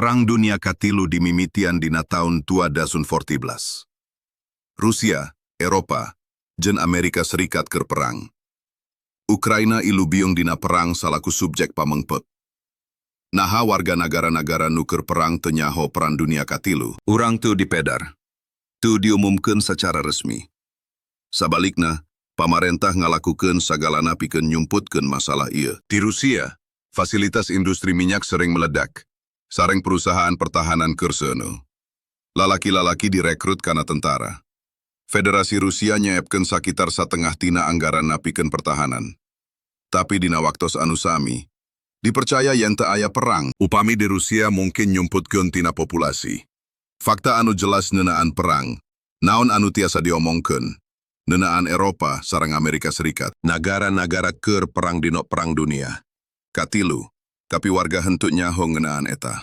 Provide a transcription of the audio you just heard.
Perang Dunia Katilu dimimitian dina taun 2014. Rusia, Eropa, jeung Amerika Serikat keur perang. Ukraina ilubiung dina perang salaku subjek pamengpeuk. Naha warga nagara-nagara nu keur perang teu nyaho Perang Dunia Katilu? Urang teu dipedar. Teu diumumkeun secara resmi. Sabalikna, pamarentah ngalakukeun sagalana pikeun nyumputkeun masalah ieu. Di Rusia, fasilitas industri minyak sering meledak. Sareng perusahaan pertahanan keur seuneu. Lalaki-lalaki direkrut kana tentara. Federasi Rusia nyeepkeun sakitar satengah tina anggaran pikeun pertahanan. Tapi dina waktos anu sami, dipercaya yen teu aya perang, upami di Rusia mungkin nyumputkeun tina populasi. Fakta anu jelas ngeunaan perang, naon anu tiasa diomongkeun ngeunaan Eropa sareng Amerika Serikat, nagara-nagara keur perang dina Perang Dunia Katilu, tapi warga henteu nyaho ngeunaan eta.